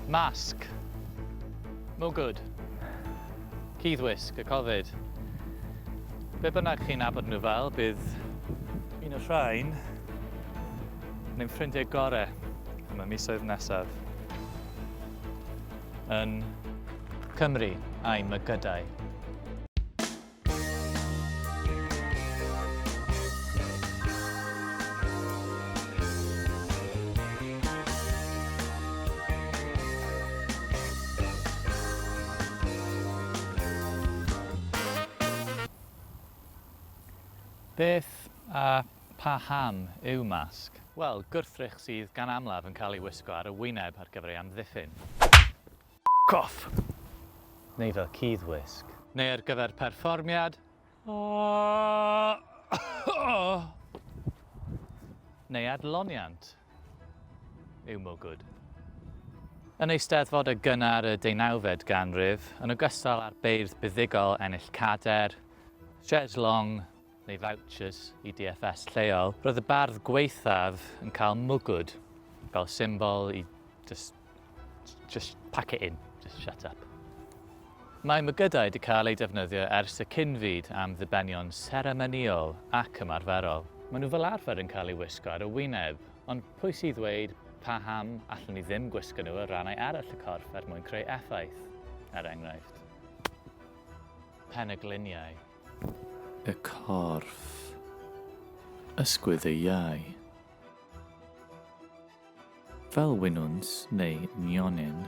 Masg. Mwgwd. Cuddwisg y Covid. Be bynnag chi'n nabod nhw fel, bydd un o'r rhain yn ein ffrindiau gore am y misoedd nesaf. Yn Cymru a'i mygydau. Beth a phaham yw masg? Wel, gwrthrych sydd gan amlaf yn cael ei wisgo ar y wyneb ar gyfer ei amddiffyn. F off! Neu fel cudd-wisg. Neu ar gyfer perfformiad. Neu adloniant. Yw mwgwd. Yn Eisteddfod y gynnar y deunawfed ganrif, yn ogystal â'r beirdd buddugol ennill cader, chaise longue neu vouchers i DFS lleol, roedd y bardd gwaethaf yn cael mwgwd fel symbol i just Just pack it in, just shut up. Mae mygydau wedi cael eu defnyddio ers y cyn-fyd am ddibenion seremonïol ac ymarferol. Maen nhw fel arfer yn cael eu wisgo ar y wyneb, ond pwy sy'n ddweud paham allwn ni ddim gwisgo nhw ar rannau arall y corff er mwyn creu effaith, er enghraifft, pen y gliniau. Y corff. Ysgwydd y iau. Fel winwns neu nionyn,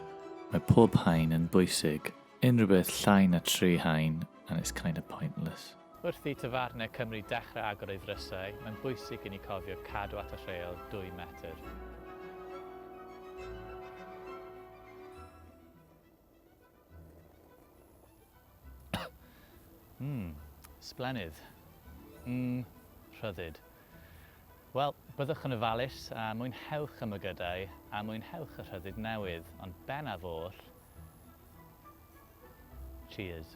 mae pob haen yn bwysig. Unrhyw beth llai na tri haen and it's kinda pointless. Wrth i tafarnau Cymru dechrau agor eu ddrysau, mae'n bwysig i ni cofio cadw at y rheol dwy metr. Mmm, sblennydd. Mmm, rhyddid. Wel, byddwch yn ofalus a mwynhewch y mygydau a mwynhewch y rhyddid newydd, ond bennaf oll, cheers.